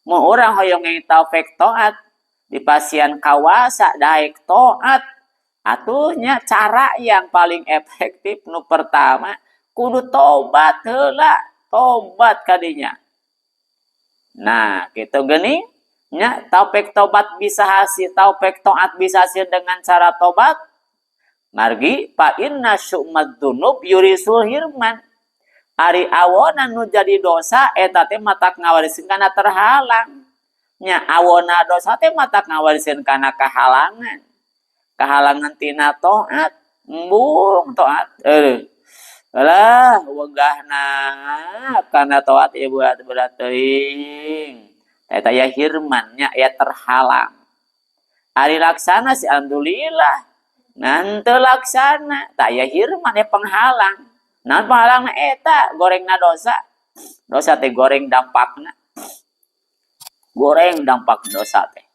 Mun urang hoyong taufik taat di pasian kawasa daek taat, atuh nya cara yang paling efektif nu pertama kudu tobat heula, tobat kadinya. Nah, gitu geuning nya, taufik tobat bisa hasil, taufik taat bisa hasil dengan cara tobat. Margi fa inna syu'mad dzunub yurisul hirman. Ari awona nu jadi dosa eta teh matak ngawariskeun kana terhalang. Nya, awona dosa teh matak ngawariskeun kana kahalangan. Kahalangan tina taat, embung taat. Alah, wegahna kana taat ieu berat-berat teuing. Eta ya hirman nya, ya terhalang. Ari laksana sih alhamdulillah. Ngan teu laksana, tah ya hirman, ya penghalang. Naon penghalangna eta? Gorengna dosa. Dosa teh goreng dampakna. Goreng dampak dosa teh.